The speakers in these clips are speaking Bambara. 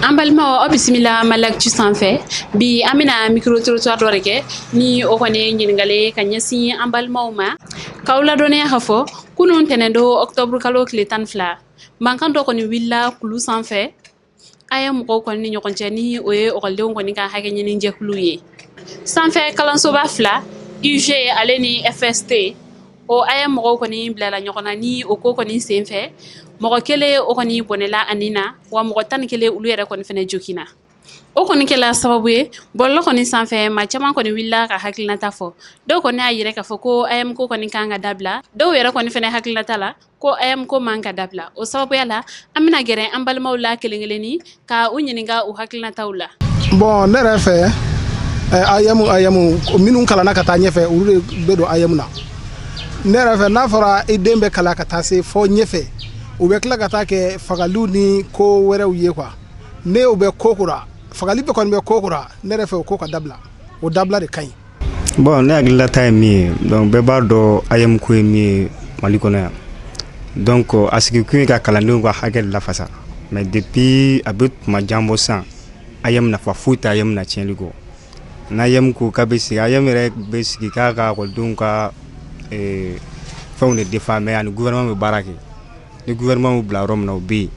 An balimaw, aw bisimila Maliactu sanfɛ. Bi, an bɛna micro trottoir dɔ de kɛ ni o kɔni ye ɲininkali ye ka ɲɛsin an balimaw ma, k'aw ladɔnniya ka fɔ kunun tɛnɛndon, octobre kalo tile 12, mankan dɔ kɔni wulila kulu sanfɛ AEEM mɔgɔw kɔni ni ɲɔgɔn cɛ, ni o ye ekɔlidenw kɔni ka hakɛ ɲini jɛkulu ye. Sanfɛ kalansoba fila, UG ale ni FST, o AEEM mɔgɔw kɔni bilala ɲɔgɔn na. Ni o ko kɔni senfɛ, mɔgɔ kelen o kɔni bɔnɛla a nin na, wa mɔgɔ 11, olu yɛrɛ kɔni fɛnɛ joginna. O kɔni kɛla sababu ye, bɔlɔlɔ kɔni sanfɛ, maa caman kɔni wulila ka hakilinata fɔ. Dɔw kɔni y'a yira k'a fɔ ko AEEM ko kɔni kan ka dabila. Dɔw yɛrɛ kɔni fɛnɛ hakilinata la ko AEEM ko man ka dabila. O sababuya la, an bɛna gɛrɛ an balimaw la kelen kelenni ka u ɲininka u hakilinataw la. Bon, ne yɛrɛ fɛ, AEEM, AEEM minnu kalanna ka taa ɲɛfɛ, olu de bɛ don AEEM na. Ne yɛrɛ fɛ, n'a fɔra i den bɛ kalan ka taa se fɔ ɲɛfɛ, u bɛ tila ka taa kɛ fagaliw ni ko wɛrɛw ye quoi. Ne u bɛ ko ko la, fagali bɛ kɔni bɛ ko ko la. Ne yɛrɛ fɛ, o ko ka dabila, o dabila de ka ɲi. Bon, ne hakililata ye min ye, donc bɛɛ b'a dɔn AEEM ko ye min ye Mali kɔnɔ yan. Donc a sigikun ye ka kalandenw ka hakɛ lafasa, mais depuis a bɛ tuma jan bɔ sisan, AEEM nafa foyi tɛ AEEM na tiɲɛli kɔ. N'AEEM ko k'a bɛ sigi, AEEM yɛrɛ bɛ sigi k'a ka ekɔlidenw ka fɛnw de défend, mais ani gouvernement bɛ baara kɛ. Ni gouvernement y'u bila yɔrɔ min na, o bɛ yen,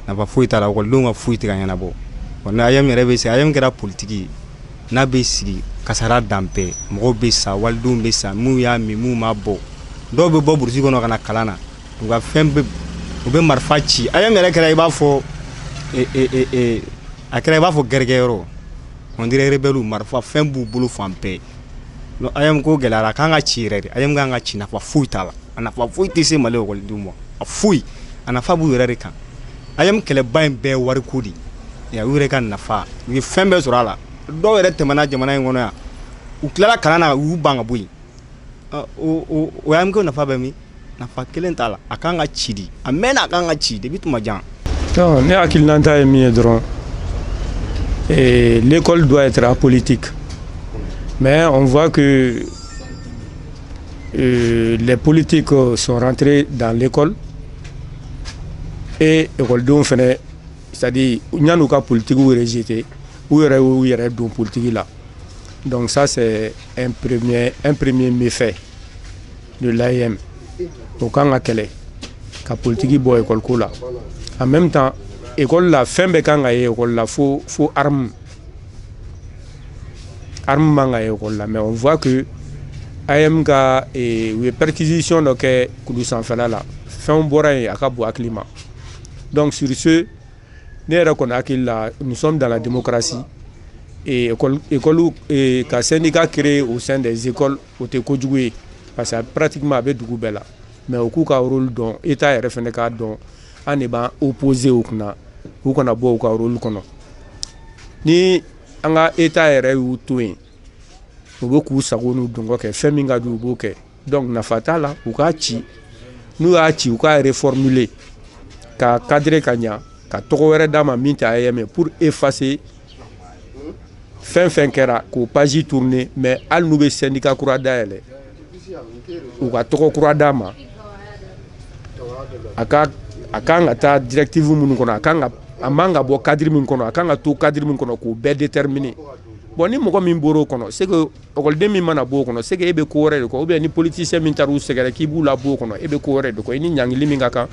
nafa foyi t'a la, ekɔlidenw ka foyi tɛ ka ɲɛnabɔ. Bon, ni AEEM yɛrɛ bɛ sigi, AEEM kɛra politique ye. N'a bɛ sigi, kasara dan bɛɛ, mɔgɔw bɛ sa, walidenw bɛ sa, minnu y'a min, minnu m'a bɔ, dɔw bɛ bɔ burusi kɔnɔ ka na kalan na, u ka fɛn bɛ, u bɛ marifa ci. AEEM yɛrɛ kɛra i b'a fɔ, a kɛra i b'a fɔ gɛrɛgɛyɔrɔ, on dirait rebelle, marifa fɛn b'u bolo fan bɛɛ. Donc AEEM ko gɛlɛyara, a kan ka ci yɛrɛ de. AEEM kan ka ci, nafa foyi t'a la, a nafa foyi tɛ se Mali ekɔlidenw ma, a foyi. A nafa b'u yɛrɛ de kan. AEEM kɛlɛba in bɛɛ ye wariko de ye, u yɛrɛ ka nafa, u ye fɛn bɛɛ sɔrɔ a la. Dɔw yɛrɛ tɛmɛna jamana in kɔnɔ yan, u tilala kalan na, u y'u ban ka bɔ yen. O AEEM ko nafa bɛ min? Nafa kelen t'a la. A kan ka ci de, a mɛnna, a kan ka ci depuis tuma jan. Ne hakilinata ye min ye dɔrɔn, l'école doit être apolitique. Mais on voit que les politiques sont rentrés dans l'école et ekɔlidenw fɛnɛ, c'est-à-dire yan'u ka politique rejeter, u yɛrɛ y'u yɛrɛ don politique la. Donc ça, c'est un premier méfait de l'AEEM. O kan ka kɛlɛ ka politique bɔ école ko la. En même temps, école la, fɛn bɛɛ kan ka ye école la, fo arme, arme man ka ye école la. Mais on voit que AEEM ka u ye perquisition dɔ kɛ kulu sanfɛla la, fɛnw bɔra yen, a ka bon hakili ma. Donc sur ce, ne yɛrɛ kɔni hakili la, nous sommes dans la démocratie et école, école ka syndicat créer au sein des écoles, o tɛ kojugu ye, parce que pratiquement a bɛ dugu bɛɛ la. Mais u k'u ka rôle dɔn, état yɛrɛ fɛnɛ k'a dɔn, an de b'an opposer u kunna, u kana bɔ u ka rôle kɔnɔ. Ni an ka état yɛrɛ y'u to yen, u bɛ k'u sago n'u dungɔ kɛ, fɛn min ka di u b'o kɛ. Donc nafa t'a la. U k'a ci, n'u y'a ci, u k'a reformuler, ka cadrer ka ɲa, ka tɔgɔ wɛrɛ d'a ma min tɛ AEEM ye, pour effacer fɛn fɛn kɛra, k'o page tourner. Mais hali n'u bɛ syndicat kura dayɛlɛ, u ka tɔgɔ kura d'a ma. A ka, a kan ka taa directive minnu kɔnɔ, a kan ka, a man ka bɔ cadre min kɔnɔ, a kan ka to cadre min kɔnɔ, k'o bɛɛ déterminer. Bon, ni mɔgɔ min bɔr'o kɔnɔ, c'est que ekɔliden min mana bɔ o kɔnɔ, c'est que e bɛ ko wɛrɛ de kɔ, ou bien ni politicien min taara u sɛgɛrɛ k'i b'u labɔ o kɔnɔ, e bɛ ko wɛrɛ de kɔ. I ni ɲangili min ka kan,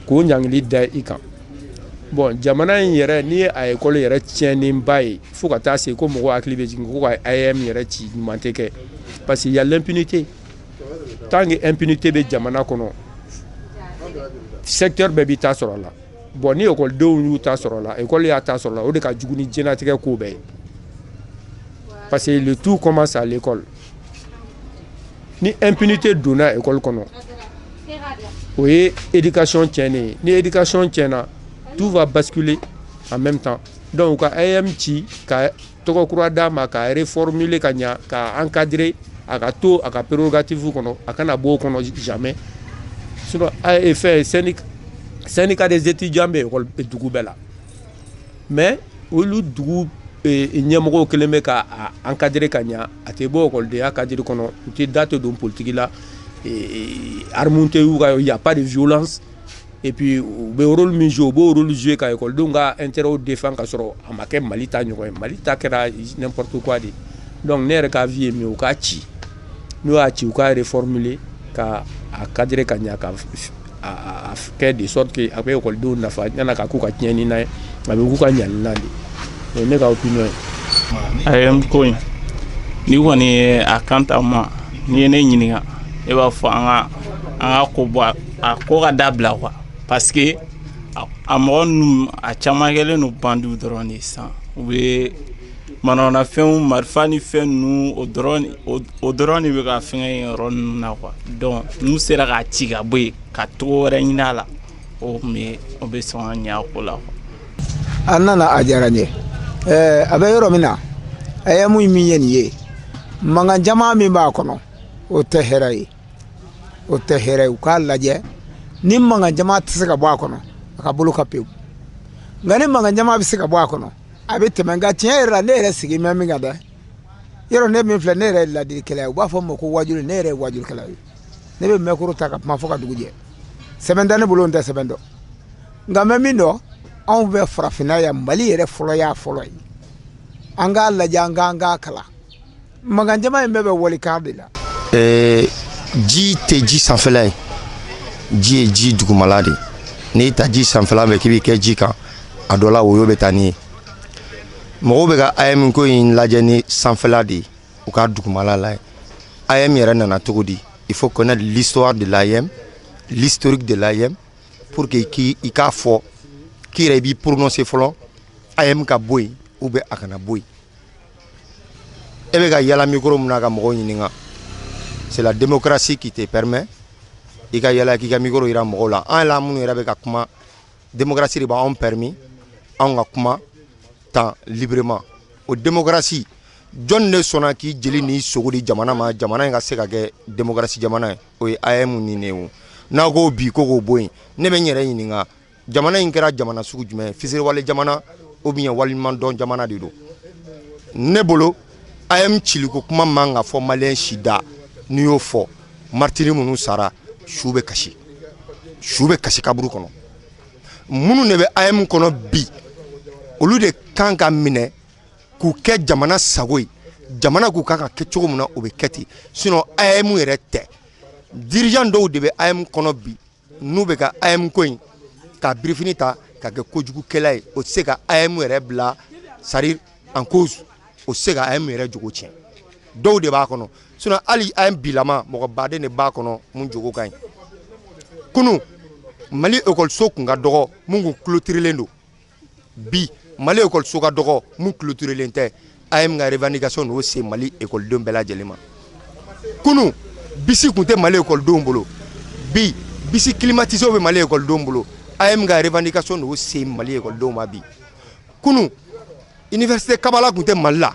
k'o ɲangili da i kan. Bon, jamana in yɛrɛ, n'i ye a école yɛrɛ tiɲɛnenba ye fo ka taa se ko mɔgɔw hakili bɛ jigin ko ka AEEM yɛrɛ ci, ɲuman tɛ kɛ, parce que y a l'impunité. Tant que impunité bɛ jamana kɔnɔ, secteur bɛɛ b'i ta sɔrɔ a la. Bon, ni ekɔlidenw y'u ta sɔrɔ a la, école y'a ta sɔrɔ a la, o de ka jugu ni diɲɛlatigɛ ko bɛɛ ye, parce que le tout commence à l'école. Ni impunité donna école kɔnɔ, o ye éducation tiɲɛnen ye. Ni éducation tiɲɛna, tout va basculer en même temps. Donc u ka AEEM ci, ka tɔgɔ kura d'a ma, ka reformuler ka ɲa, ka encadrer, a ka to a ka prérogative kɔnɔ, a kana bɔ o kɔnɔ jamais. Sinon fɛn syndicat des étudiants bɛ école dugu bɛɛ la, mais olu dugu ɲɛmɔgɔw kɛlen bɛ ka encadrer ka ɲa, a tɛ bɔ ekɔlidenya cadre kɔnɔ, u tɛ da tɛ don politique la, arme tɛ y'u ka, y a pas de violence. Et puis u bɛ rôle min jouer, u b'o rôle jouer ka ekɔlidenw ka intérêt défend, ka sɔrɔ a ma kɛ Mali ta ɲɔgɔn ye. Mali ta kɛra n'importe quoi de. Donc ne yɛrɛ ka avis ye min ye, u k'a ci. N'u y'a ci, u k'a reformuler, ka a cadrer ka ɲa, ka a kɛ de sorte que a bɛ ekɔlidenw nafa, yan'a ka k'u ka tiɲɛni na ye, a bɛ k'u ka ɲani na de. O ye ne ka opinion ye. AEEM ko in, ni kɔni ye a kan ta ma, n'i ye ne ɲininka, e b'a fɔ an ka ko bɔ a ko ka dabila quoi, parce que a mɔgɔ ninnu, a caman kɛlen don bandiw dɔrɔn de sisan. U bɛ manamanafɛnw, marifa ni fɛn ninnu, o dɔrɔn de bɛ ka fɛngɛ yen yɔrɔ ninnu na quoi. Donc n'u sera k'a ci ka bɔ yen, ka togo wɛrɛ ɲini a la, o tun bɛ o bɛ sɔn ka ɲɛ a ko la quoi. A nana, a diyara n ye. A bɛ yɔrɔ min na, AEEM min ye nin ye, mankan caman min b'a kɔnɔ, o tɛ hɛrɛ ye, o tɛ hɛrɛ ye. U k'a lajɛ, ni mankan caman tɛ se ka bɔ a kɔnɔ, a ka bolo ka pewu. Nka ni mankan caman bɛ se ka bɔ a kɔnɔ, a bɛ tɛmɛ. Nka tiɲɛ yɛrɛ la, ne yɛrɛ sigi bɛ min kan dɛ, yɔrɔ ne min filɛ, ne yɛrɛ ye ladilikɛla ye, u b'a fɔ n ma ko wajuli. Ne yɛrɛ ye wajulikɛla ye. Ne bɛ micro ta ka kuma fo ka dugu jɛ. Sɛbɛn tɛ ne bolo, n tɛ sɛbɛn dɔn, nka n bɛ min dɔn, anw bɛ farafinna yan, Mali yɛrɛ fɔlɔ y'a fɔlɔ ye. An k'a lajɛ, an k'an k'a kalan. Mankan caman in bɛɛ bɛ walikan de la. Ji tɛ ji sanfɛla ye, ji ye ji dugumala de. N'i ta ji sanfɛla fɛ k'i b'i kɛ ji kan, a dɔ la woyo bɛ taa n'i ye. Mɔgɔw bɛ ka AEEM ko in lajɛ ni sanfɛla de ye, u ka dugumala lajɛ. AEEM yɛrɛ nana cogo di? Il faut connaître l'histoire de l'AEEM, l'historique de l'AEEM, pour que k'i i k'a fɔ k'i yɛrɛ b'i prononcer fɔlɔ, AEEM ka bɔ yen ou bien a kana bɔ yen. E bɛ ka yala micro mun na ka mɔgɔw ɲininka, c'est la démocratie qui te permet i ka yala k'i ka micro yira mɔgɔw la. An yɛrɛ minnu yɛrɛ bɛ ka kuma, démocratie de b'anw permis anw ka kuma tan librement. O démocratie, jɔn de sɔnna k'i jeli n'i sogo di jamana ma, jamana in ka se ka kɛ démocratie jamana ye? O ye AEEM nin de ye. O n'a ko bi ko k'o bɔ yen, ne bɛ n yɛrɛ ɲininka, jamana in kɛra jamana sugu jumɛn ye? Fisiriwale jamana ou bien waleɲuman dɔn jamana de don? Ne bolo, AEEM ciliko kuma man ka fɔ malien si da. N'i y'o fɔ, martyrs minnu sara, su bɛ kasi, su bɛ kasi kaburu kɔnɔ. Minnu de bɛ AEEM kɔnɔ bi, olu de kan ka minɛ k'u kɛ jamana sago ye. Jamana k'u kan ka kɛ cogo min na, o bɛ kɛ ten. Sinon AEEM yɛrɛ tɛ. Dirigeant dɔw de bɛ AEEM kɔnɔ bi, n'u bɛ ka AEEM ko in ka birifini ta ka kɛ kojugukɛla ye. O tɛ se ka AEEM yɛrɛ bila, c'est à dire en cause, o tɛ se ka AEEM yɛrɛ jogo tiɲɛ. Dɔw de b'a kɔnɔ. Sinon hali AEEM bilama, mɔgɔ baden de b'a kɔnɔ mun jogo ka ɲi. Kunun, Mali ekɔliso kun ka dɔgɔ mun kun clôturelen don. Bi, Mali ekɔliso ka dɔgɔ mun clôturelen tɛ. AEEM ka revendication n'o se Mali ekɔlidenw bɛɛ lajɛlen ma. Kunun, bus kun tɛ Mali ekɔlidenw bolo. Bi, bus climatisé bɛ Mali ekɔlidenw bolo. AEEM ka revendication n'o se Mali ekɔlidenw ma. Bi, kunun, université kabala kun tɛ Mali la.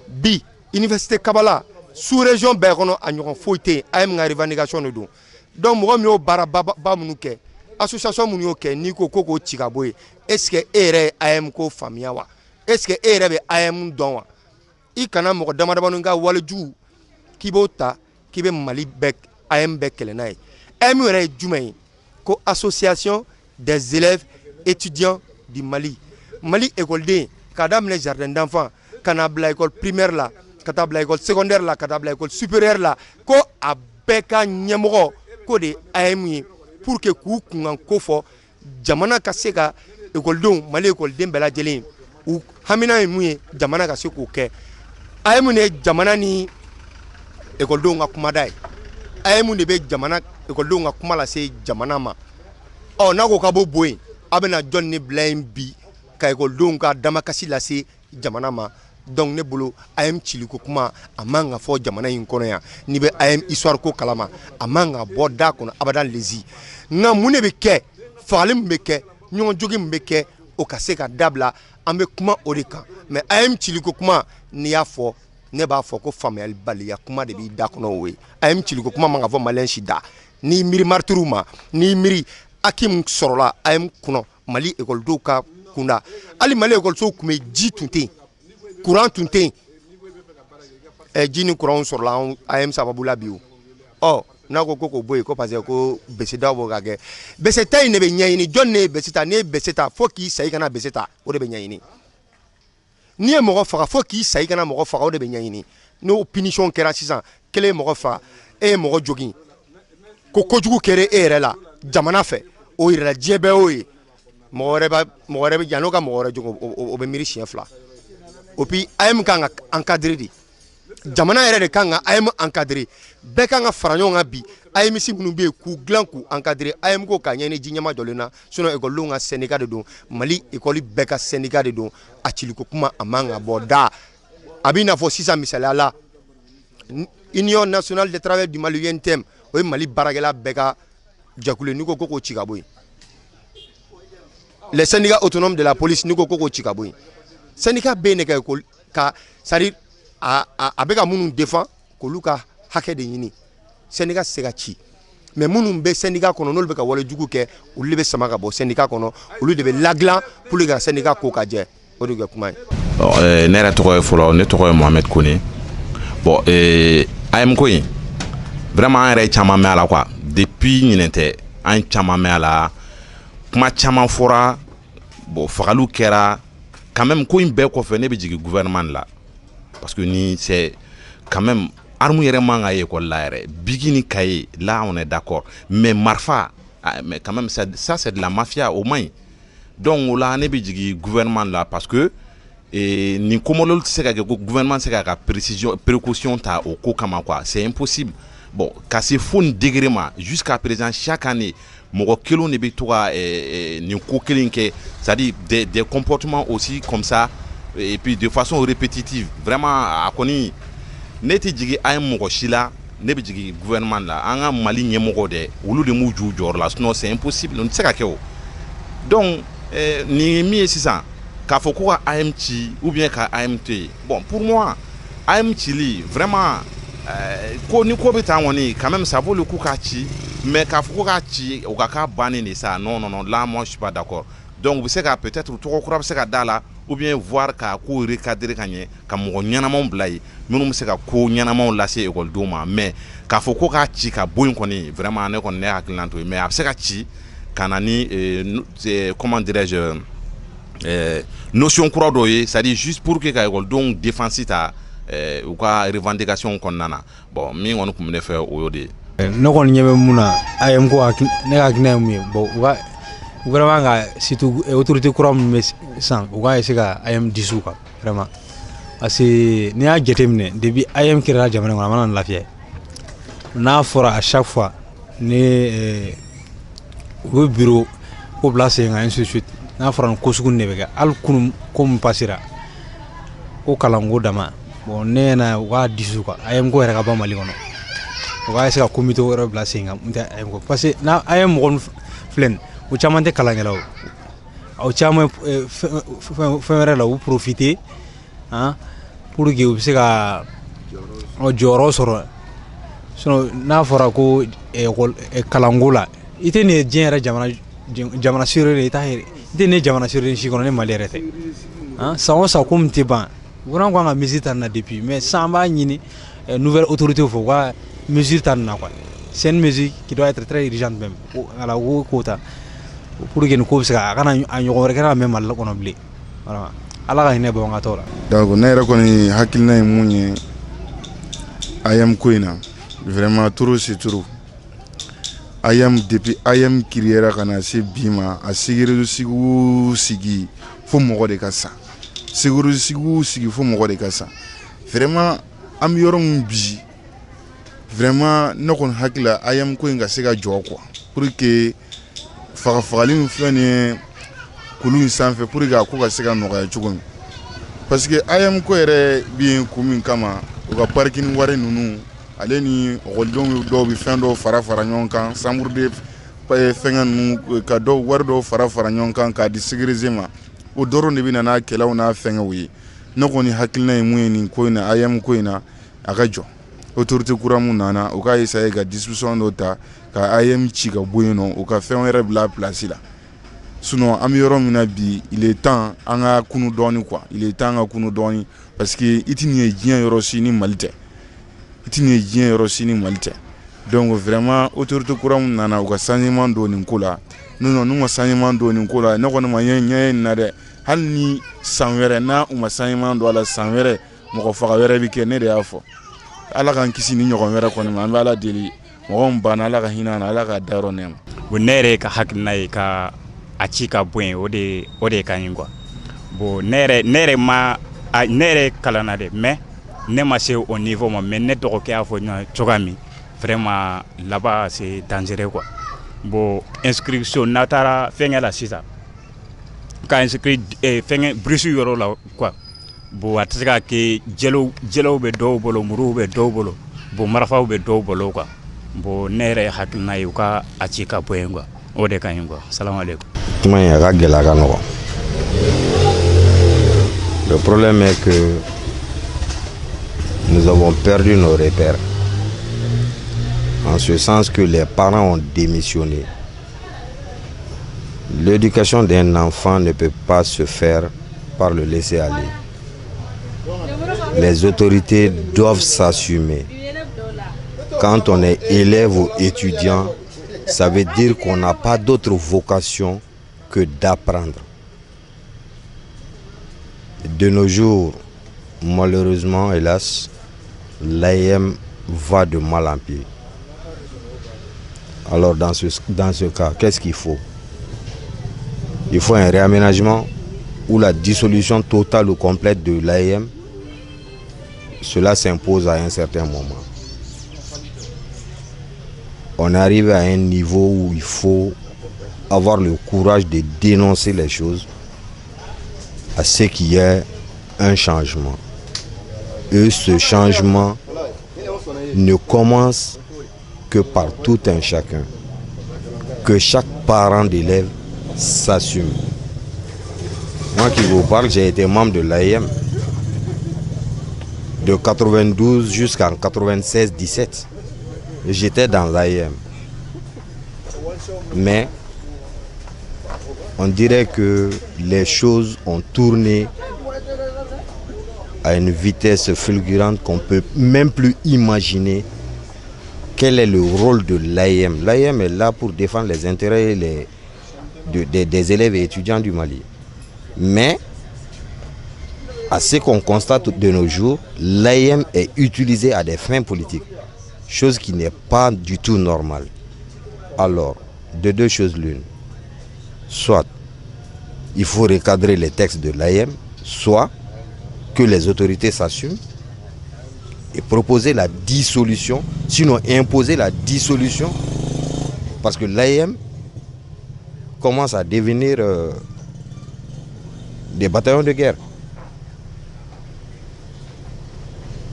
Bi, université kabala sous région bɛɛ kɔnɔ, a ɲɔgɔn foyi tɛ yen. AEEM ka revendication de don. Donc mɔgɔ min y'o baara ba minnu kɛ, association minnu y'o kɛ, n'i ko ko k'o ci ka bɔ yen, est ce que e yɛrɛ ye AEEM ko faamuya wa? Est ce que e yɛrɛ bɛ AEEM dɔn wa? I kana mɔgɔ dama damani ka walejugu k'i b'o ta k'i bɛ Mali bɛɛ, AEEM bɛɛ kɛlɛ n'a ye. AEEM yɛrɛ ye jumɛn ye? Ko Association des élèves étudiants du Mali. Mali ekɔliden, k'a daminɛ jardin d'enfant ka na bila école primaire la, ka taa bila école secondaire la, ka taa bila école supérieure la, ko a bɛɛ ka ɲɛmɔgɔ ko de ye AEEM ye, pour que k'u kunkan ko fɔ jamana ka se ka ekɔlidenw, Mali ekɔliden bɛɛ lajɛlen, u hamina ye mun ye, jamana ka se k'o kɛ. AEEM de ye jamana ni ekɔlidenw ka kumada ye. AEEM de bɛ jamana ekɔlidenw ka kuma lase jamana ma. Ɔ, n'a ko k'a b'o bɔ yen, a bɛna jɔn ni bila yen bi ka ekɔlidenw ka damakasi lase jamana ma? Donc ne bolo, AEEM ciliko kuma, a man ka fɔ jamana in kɔnɔ yan. N'i bɛ AEEM histoire ko kalama, a man ka bɔ da kɔnɔ abadan lezi. Nka mun de bɛ kɛ? Fagali min bɛ kɛ, ɲɔgɔn jogi min bɛ kɛ, o ka se ka dabila, an bɛ kuma o de kan. Mais AEEM ciliko kuma, n'i y'a fɔ, ne b'a fɔ ko faamuyalibaliya kuma de b'i da kɔnɔ. O ye AEEM ciliko kuma man ka fɔ malien si da. N'i miiri martyrs ma, n'i miiri acquis min sɔrɔla AEEM kɔnɔ, Mali ekɔlidenw ka kunda, hali Mali ekɔlisow tun bɛ, ji tun tɛ yen, courant tun tɛ yen. Ɛ, ji ni courant sɔrɔla AEEM sababu la bi. O ɔ N'a ko k'o bɔ yen, ko parce que ko bese-daw b'o ka kɛ, bese ta in de bɛ ɲɛɲini. Jɔn de ye bese ta? N'i ye bese ta, fo k'i sa, i kana bese ta, o de bɛ ɲɛɲini. N'i ye mɔgɔ faga, fo k'i sa, i kana mɔgɔ faga, o de bɛ ɲɛɲini. N'o punition kɛra sisan, kelen ye mɔgɔ faga, e ye mɔgɔ jogin, ko kojugu kɛra e yɛrɛ la jamana fɛ, o yɛrɛ la, diɲɛ bɛɛ y'o ye. Mɔgɔ wɛrɛ b'a, mɔgɔ wɛrɛ bɛ yan n'o ka mɔgɔ wɛrɛ jogo, o bɛ miiri siɲɛ fila. O puis AEEM kan ka encadrer de, jamana yɛrɛ de kan ka AEEM encadrer. Bɛɛ kan ka fara ɲɔgɔn kan bi. AEEM minnu bɛ yen, k'u dilan, k'u encadrer. AEEM ko k'a ɲɛɲini ji ɲɛma jɔlen na. Sinon ekɔlidenw ka syndicat de don, Mali ekɔli bɛɛ ka syndicat de don. A ciliko kuma, a man ka bɔ da. A b'i n'a fɔ sisan, misaliya la, Union nationale des travailleurs du Mali, UNTM, o ye Mali baarakɛla bɛɛ ka jɛkulu ye. N'i ko k'o ci ka bɔ yen, les syndicats autonomes de la police, n'i ko k'o ci ka bɔ yen, syndicat bɛ yen de ka école ka, c'est à dire a bɛ ka minnu défend, k'olu ka hakɛ de ɲini. Syndicat tɛ se ka ci, mais minnu bɛ syndicat kɔnɔ, n'olu bɛ ka wale jugu kɛ, olu de bɛ sama ka bɔ syndicat kɔnɔ, olu de bɛ ladilan pour que ka syndicat ko ka jɛ. O de bɛ kɛ kuma ye. Ne yɛrɛ tɔgɔ ye fɔlɔ, ne tɔgɔ ye Mohamed Kone. Bon, AEEM ko in, vraiment, an yɛrɛ ye caman mɛn a la quoi. Depuis ɲinɛ tɛ, an ye caman mɛn a la, kuma caman fɔra. Bon, fagaliw kɛra quand même. Ko in bɛɛ kɔfɛ, ne bɛ jigin gouvernement de la, parce que ni c'est quand même arme yɛrɛ man ka ye école la yɛrɛ. Bic ni cahier là, on est d'accord, mais marifa, ah, mais quand même, ça, ça c'est de la mafia, o man ɲi. Donc o la, ne bɛ jigin gouvernement de la, parce que nin ko modèle tɛ se ka kɛ ko gouvernement tɛ se k'a ka précision, précaution ta o ko kama quoi. C'est impossible. Bon, ka se fo nin degré ma, jusqu'à présent, chaque année, mɔgɔ kelenw de bɛ to ka nin ko kelen kɛ, c'est à dire des comportements aussi comme ça, et puis de façon répétitive. Vraiment, a kɔni, ne tɛ jigin an ye mɔgɔ si la, ne bɛ jigin gouvernement la, an ka Mali ɲɛmɔgɔ dɛ, olu de m'u jɔ u jɔyɔrɔ la. Sinon c'est impossible, nin tɛ se ka kɛ o. Donc nin ye min ye sisan, k'a fɔ ko ka AEEM ci ou bien ka AEEM to yen, bon, pour moi, AEEM cili, vraiment, ko ni ko bɛ tan kɔni, quand même, ça vaut le coup k'a ci. Mais k'a fɔ ko k'a ci, o ka k'a bannen de sa, non, non, non, là, moi, je suis pas d'accord. Donc u bɛ se ka, peut-être tɔgɔ kura bɛ se ka d'a la, ou bien voir k'a ko recadrer ka ɲɛ, ka mɔgɔ ɲɛnamaw bila yen minnu bɛ se ka ko ɲɛnamaw lase ekɔlidenw ma. Mais k'a fɔ ko k'a ci ka bɔ yen kɔni, vraiment, ne kɔni, ne hakilina t'o ye. Mais a bɛ se ka ci ka na ni comment dirais-je, notion kura dɔw ye, c'est à dire juste pour que ka ekɔlidenw défense ta u ka revendication kɔnɔna na. Bon, min kɔni tun bɛ ne fɛ, o y'o de ye. Ne kɔni ɲɛ bɛ mun na AEEM ko, ne ka hakilina ye mun ye? Bon, u ka vraiment ka, surtout autorité kura min bɛ sisan, u ka essayer ka AEEM dissous quoi, vraiment, parce que n'i y'a jateminɛ, depuis AEEM créera jamana kɔnɔ, a ma na lafiya. N'a fɔra à chaque fois ni u bɛ bureau ko bila sen kan, ainsi de suite, n'a fɔra nin ko sugu de bɛ kɛ. Hali kunun ko min passera ko kalanko dama. Bon, ne ɲɛna, u k'a dissous quoi, AEEM ko yɛrɛ ka bɔ Mali kɔnɔ, u k'a essayer ka comité wɛrɛ bila sen kan mun tɛ AEEM ko, parce que n'a AEEM mɔgɔ ninnu filɛ nin, u caman tɛ kalankɛlaw, o caman fɛn wɛrɛ la, u profiter han pour que u bɛ se ka jɔyɔrɔ sɔrɔ. Sinon n'a fɔra ko école kalanko la, i tɛ nin ye diɲɛ yɛrɛ jamana jamana sérieux i t'a ye, i tɛ nin ye jamana sérieux si kɔnɔ ni Mali yɛrɛ tɛ. Han, san o san, ko min tɛ ban, gouvernement kan ka mesure ta nin na depuis. Mais sisan, an b'a ɲini nouvelle autorité fɛ, u ka mesure ta nin na quoi. C'est une mesure qui doit être très urgente même. Voilà, u k'o ta pour que nin ko bɛ se ka, a kana a ɲɔgɔn wɛrɛ kɛra ka mɛn Mali kɔnɔ bilen. Vraiment, Ala ka hinɛ bamakɔtɔw la. Donc ne yɛrɛ kɔni hakilina ye mun ye AEEM ko in na, vraiment, trop c'est trop. AEEM, depuis AEEM créera ka na se bi ma, a sécurité sigi o sigi, fo mɔgɔ de ka sa, sécurité sigi o sigi, fo mɔgɔ de ka sa. Vraiment, an bɛ yɔrɔ min bi, vraiment, ne kɔni hakili la, AEEM ko in ka se ka jɔ quoi, pour que fagafagali min filɛ nin ye kulu in sanfɛ, pour que a ko ka se ka nɔgɔya cogo min. Parce que AEEM ko yɛrɛ bɛ yen kun min kama, u ka parking wari ninnu, ale ni ekɔlidenw dɔw bɛ fɛn dɔw fara fara ɲɔgɔn kan, chambre de fɛngɛ ninnu, ka dɔw wari dɔw fara fara ɲɔgɔn kan k'a di sécuriser ma, o dɔrɔn de bɛ na n'a kɛlɛw n'a fɛngɛw ye. Ne kɔni hakilina ye mun ye nin ko in na, AEEM ko in na, a ka jɔ. Autorité kura mun nana, u k'a essayer ka disposition dɔ ta ka AEEM ci ka bɔ yen nɔ, u ka fɛn wɛrɛ bila place la. Sinon an bɛ yɔrɔ min na bi, il est temps an ka kunu dɔɔni quoi, il est temps an ka kunu dɔɔni, parce que i ti nin ye diɲɛ yɔrɔ si ni Mali tɛ, i ti nin ye diɲɛ yɔrɔ si ni Mali tɛ. Donc vraiment, autorité kura mun nana, u ka changement don nin ko la. Non, n'u ma changement don nin ko la, ne kɔni ma ɲɛ ɲɛ in na dɛ. Hali ni san wɛrɛ n'a u ma changement don a la, san wɛrɛ mɔgɔ faga wɛrɛ bɛ kɛ. Ne de y'a fɔ, Ala k'an kisi ni ɲɔgɔn wɛrɛ kɔni ma. An bɛ Ala deli, mɔgɔ min banna, Ala ka hinɛ a la, Ala k'a dayɔrɔ nɛɛma. Bon, ne yɛrɛ ka hakilina ye ka a ci ka bɔ yen, o de ka ɲi quoi. Bon, ne yɛrɛ ma a, ne yɛrɛ kalanna dɛ, mais ne ma se o niveau ma. Mais ne dɔgɔkɛ y'a fɔ ɲɔgɔn cogoya min, vraiment là-bas c'est dangereux quoi. Bon, inscription, n'a taara fɛnkɛ la sisan ka inscrit fɛnkɛ brousse yɔrɔ la quoi. Bon, a tɛ se ka kɛ, jɛlɛw jɛlɛw bɛ dɔw bolo, muruw bɛ dɔw bolo, bon, marifaw bɛ dɔw bolo quoi. Bon, ne yɛrɛ hakilina ye u ka a ci ka bɔ yen quoi, o de ka ɲi quoi. Salamu aleykum. Kuma in, a ka gɛlɛ, a ka nɔgɔn. Le problème est que nous avons perdu nos repères, en ce sens que les parents ont démissionné. L'éducation d'un enfant ne peut pas se faire par le laisser aller. Les autorités doivent s'assumer. Quand on est élève ou étudiant, ça veut dire qu'on n'a pas d'autre vocation que d'apprendre. De nos jours, malheureusement, hélas, l'AEEM va de mal en pis. Alors dans ce cas, qu'est-ce qu'il faut? Il faut un réaménagement ou la dissolution totale ou complète de l'AEEM. Cela s'impose à un certain moment. On arrive à un niveau où il faut avoir le courage de dénoncer les choses à ce qu'il y ait un changement. Et ce changement ne commence que par tout un chacun. Que chaque parent d'élève s'assume. Moi qui vous parle, j'ai été membre de l'AEEM de 92 jusqu'en 96-17. J'étais dans l'AEEM. Mais on dirait que les choses ont tourné à une vitesse fulgurante qu'on ne peut même plus imaginer quel est le rôle de l'AEEM. L'AEEM est là pour défendre les intérêts des élèves et étudiants du Mali. Mais, à ce qu'on constate de nos jours, l'AEEM est utilisé à des fins politiques, chose qui n'est pas du tout normale. Alors, de deux choses l'une, soit il faut recadrer les textes de l'AEEM, soit que les autorités s'assument et proposer la dissolution, sinon imposer la dissolution, parce que l'AEEM commence à devenir des bataillons de guerre.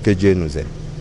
Que Dieu nous aide.